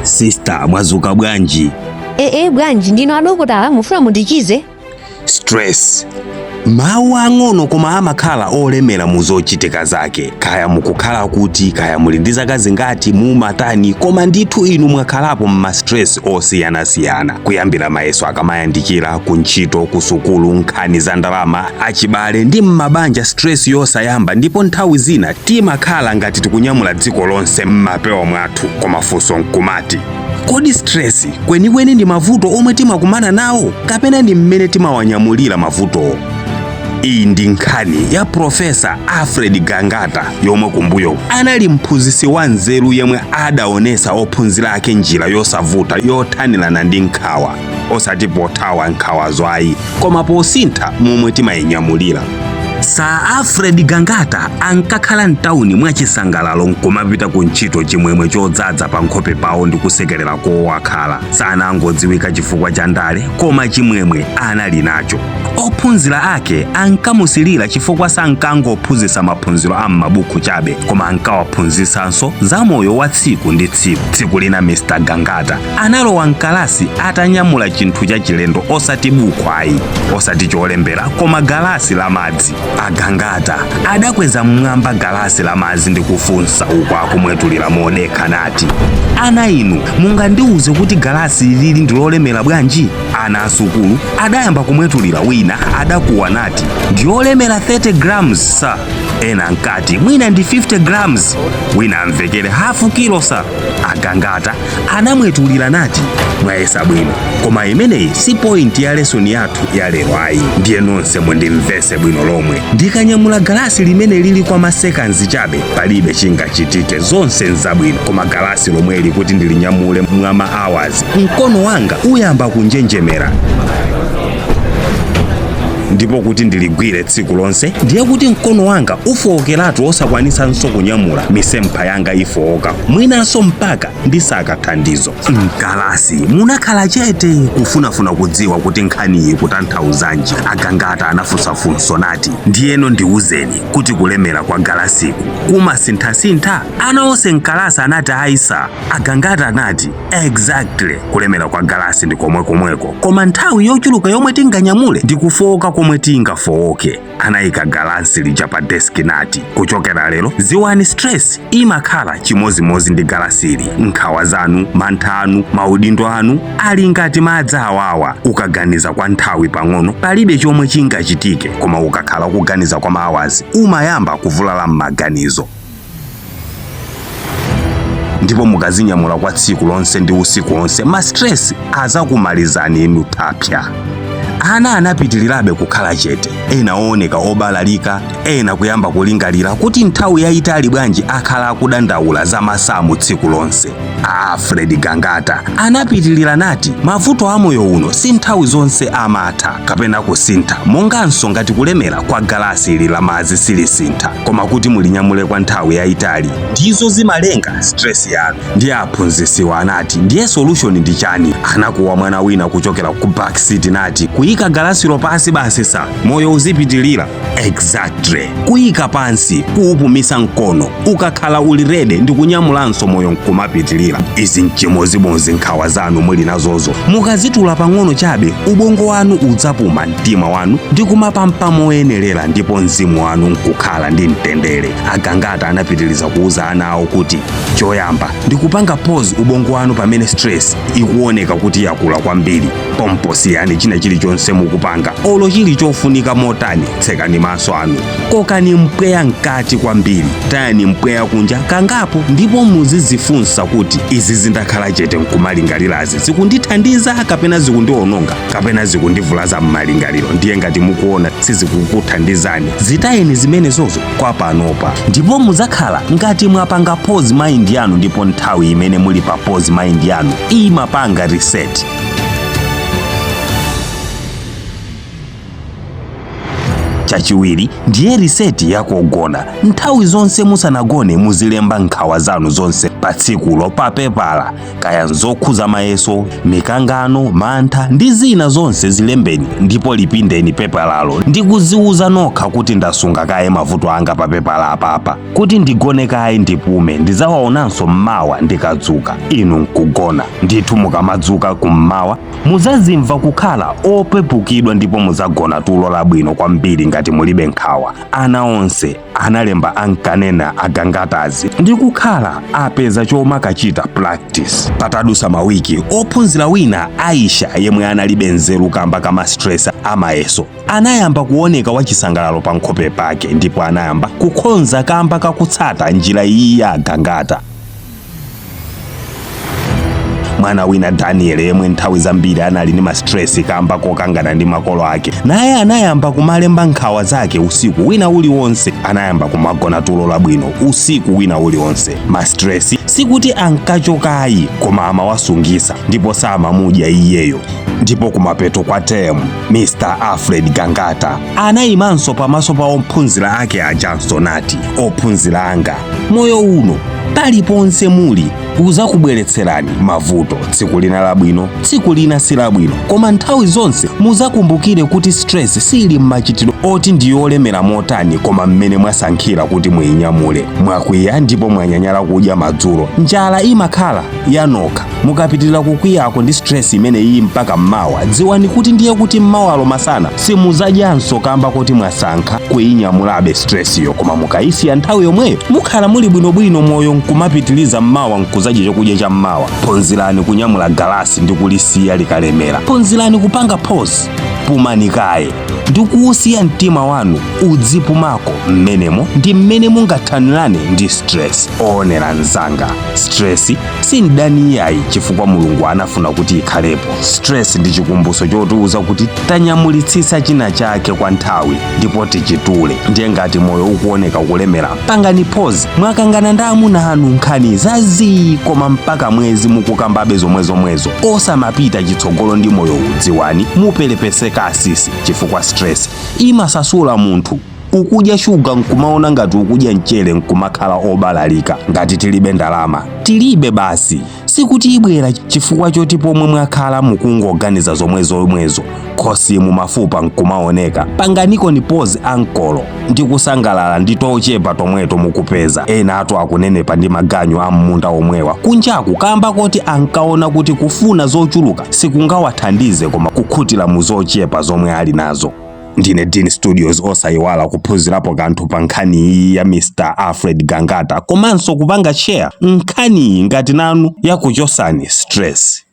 Sister, mwazuka bwanji? Ee, bwanji, ndinu adokotala, mufuna mundichize? Stress, mawu ang'ono koma amakhala olemera mu zochitika zake. Kaya mukukhala kuti, kaya muli ndi zaka zingati, mumatani, koma ndithu inu mwakhalapo mma stress osiyanasiyana, kuyambira mayeso akamayandikira, ku ntchito, ku sukulu, nkhani za ndalama, achibale ndi mmabanja, stress yosayamba. Ndipo nthawi zina timakhala ngati tikunyamula dziko lonse m'mapewa mwathu. Koma funso nkumati, kodi stress kwenikweni ndi mavuto omwe timakumana nawo kapena ndi mmene timawanyamulira mavutowo? Iyi ndi nkhani ya Profesa Alfred Gangata, yomwe kumbuyo anali mphunzitsi wa nzeru yemwe adaonesa ophunzira ake njira yosavuta yothanirana ndi nkhawa, osati pothawa nkhawazo ayi, koma posintha momwe timayinyamulira. Sir Alfred Gangata ankakhala mtawuni mwachisangalalo nkumapita ku ntchito chimwemwe chodzaza pa nkhope pawo ndi kusekerera kowakhala. Sanangodziwika chifukwa cha ndale, koma chimwemwe anali nacho. Ophunzira ake ankamusilira chifukwa sankangophunzitsa maphunziro a m'mabuku chabe, koma ankawaphunzitsanso za moyo wa tsiku ndi tsiku. Tsiku lina Mr Gangata analowa mkalasi atanyamula chinthu chachilendo, osati buku ayi, osati cholembera, koma galasi la madzi. Agangata adakweza mmwamba galasi la madzi ndi kufunsa uku akumwetulira modekha nati, "Ana inu, mungandiuze kuti galasi lili ndi lolemera bwanji?" Ana asukulu adayamba kumwetulira. Wina adakuwa nati, "Ndiyolemera 30 grams, sir." Ena nkati, "Mwina ndi 50 grams." Wina amvekere, "Half kilo, sir." Agangata anamwetulira nati, "Mwayesa bwino, koma imeneyi si point ya lesson yathu ya lero ayi. Ndiye nonse mundimvese bwino lomwe. Ndikanyamula galasi limene lili kwa ma seconds chabe, palibe chingachitike, zonse nzabwino. Koma galasi lomweli kuti ndilinyamule mwa ma hours, mkono wanga uyamba kunjenjemera, ndipo kuti ndiligwire tsiku lonse, ndiye kuti mkono wanga ufowokeratu osakwanisanso kunyamula, misempha yanga ifowoka, mwinanso mpaka ndisaka thandizo." Mkalasi munakhala chete kufunafuna kudziwa kuti nkhaniyi kutanthauzanji. Agangata anafunsafunso nati, "Ndiyeno ndiwuzeni kuti kulemera kwa galasiku kumasinthasintha?" Ana onse mkalasi anati, "Ayi, sir." Agangata anati, "Exactly. Kulemera kwa galasi ndi komwekomweko, koma nthawi yochuluka yomwe tinganyamule ndi kufowoka komwe tingafowoke." Anayika galasi lija pa deski nati, "Kuchokera lero ziwani, stress imakhala chimozimozi ndi galasili. Nkhawa zanu, mantha anu, maudindo anu ali ngati madzi awawa. Ukaganiza kwa nthawi pang'ono, palibe chomwe chingachitike, koma ukakhala kuganiza kwa ma hours, umayamba kuvulala m'maganizo, ndipo mukazinyamula kwa tsiku lonse ndi usiku wonse, ma stress azakumalizani inu thapya." Ana anapitirirabe kukhala chete, ena ooneka obalalika, ena kuyamba kulingalira kuti nthawi yayitali bwanji akhala akudandaula za masamu tsiku lonse. Alfred Gangata anapitirira nati, "Mavuto a moyo uno si nthawi zonse amatha kapena kusintha, monganso ngati kulemera kwa galasi ili la madzi silisintha, koma kuti mulinyamule kwa nthawi yayitali, ndizo zimalenga stress yanu." Ndiye aphunzisiwa anati, "Ndiye solution ndi chani?" Anakuwa mwana wina kuchokera ku back seat nati, "Kuyika galasilo pansi basi, sir, moyo uzipitilira." Exactly, kuyika pansi, kuupumisa mkono, ukakhala uli ready ndi kunyamulanso, moyo nkumapitilira. Izi nchimozimozi nkhawa zanu muli nazozo. Mukazitula pang'ono chabe, ubongo wanu udzapuma, mtima wanu ndi kumapampa moyenerera, ndipo mzimu wanu nkukhala ndi mtendere. Agangata anapitiliza kuuza ana awo kuti choyamba ndikupanga pause ubongo wanu pamene stress ikuoneka kuti yakula kwambiri. Pompo siyani china chilichonse mukupanga, olo chili chofunika motani. Tsekani maso anu, kokani mpweya mkati kwambiri, tayani mpweya kunja kangapo, ndipo muzizifunsa kuti, "Izi zindakhala chete nkumalingalirazi zikundithandiza kapena zikundiononga kapena zikundivulaza m'malingaliro?" Ndiye ngati mukuona sizikukuthandizani, zitayeni zimenezozo kwa panopa, ndipo muzakhala ngati mwapanga pause mind yanu. Ndipo nthawi imene muli pa pause, mind yanu imapanga reset. Chachiwiri ndiye reset yakogona. Nthawi zonse musanagone muzilemba nkhawa zanu zonse pa tsikulo pa pepala, kaya nzokhuza mayeso, mikangano, mantha ndi zina zonse, zilembeni ndipo lipindeni pepalalo ndi kuziwuza nokha kuti, "Ndasunga kaye mavuto anga pa pepala apapa kuti ndigone kaye, ndipume, ndidzawaonanso mmawa ndikadzuka." Inu nkugona ndithu. Mukamadzuka kummawa muzazimva kukhala opepukidwa ndipo muzagona tulo labwino kwambiri ngati mulibe nkhawa. Ana onse analemba ankanena agangatazi ndi kukhala apeza chomakachita practice. Patadusa mawiki, ophunzira wina, Aisha, yemwe analibe nzeru kamba kama stress amayeso, anayamba kuoneka wachisangalalo pa nkhope pake ndipo anayamba kukhonza kamba kakutsata njira iyi ya agangata. Mwana wina, Daniel, yemwe nthawi zambiri anali ndi ma stress kamba kokangana ndi makolo ake, naye anayamba kumalemba nkhawa zake usiku wina uliwonse. Anayamba kumagona tulo labwino usiku wina uliwonse. Ma stress sikuti ankachokayi, koma amawasungisa ndipo samamudya iyeyo. Ndipo kumapeto kwa term, Mr Alfred Gangata anayimanso pamaso pa ophunzira ake ajanso nati, "Ophunzira anga, moyo uno paliponse muli uzakubweretserani mavuto, tsiku lina labwino, tsiku lina silabwino, koma nthawi zonse muzakumbukire kuti stress sili m'machitidwe oti ndiyolemera motani, koma mmene mwasankhira kuti muyinyamule. Mwakwiya ndipo mwanyanyala kudya madzulo, njala imakhala yanokha. Mukapitirira kukwiyako ndi stress imene iyi mpaka mmawa, dziwani kuti ndiye kuti mmawalo masana simuzadyanso kamba kuti mwasankha kuyinyamulabe stressiyo. Koma mukayisiya nthawi yomweyo, mukhala muli bwinobwino, moyo nkumapitiliza, mmawa nkuzadya chakudya cha mmawa. Phunzirani kunyamula galasi ndi kulisiya likalemera. Phunzirani kupanga pause, pumani kaye ndi kuwusiya mtima wanu udzipumako. Mmenemo ndi mmene mungathanirane ndi stress. Oonera mzanga, stress si mdani yayi, chifukwa Mulungu anafuna kuti ikhalepo. Stress ndi chikumbutso chotiuza kuti tanyamulitsitsa china chake kwa nthawi ndipo tichitule. Ndiye ngati moyo ukuoneka kulemera, pangani pause. Mwakangana ndi amuna anu nkhani zazii, koma mpaka mwezi mukukambabe zomwezomwezo, osamapita chitsogolo ndi moyo, udziwani mupelepeseka asisi, chifukwa stress imasasula munthu. Ukudya shuga nkumaona ngati ukudya mchere, nkumakhala obalalika. Ngati tilibe ndalama, tilibe basi, sikuti ibwera chifukwa choti pomwe mwakhala mukungoganiza zomwezomwezo, khosimu mafupa nkumaoneka. Panganiko ni pause ankolo ndi kusangalala ndi tochepa tomweto mukupeza. Ena atu akunenepa ndi maganyu a munda omwewa kunjaku kamba koti ankaona kuti kufuna zochuluka sikungawathandize, koma kukhutira mu zochepa zomwe ali nazo. Ndine Dean Studios. Osayiwala kuphunzirapo kanthu pa nkhani iyi ya Mr Alfred Gangata, komanso kupanga share nkhaniyi ngati nanu yakuchosani stress.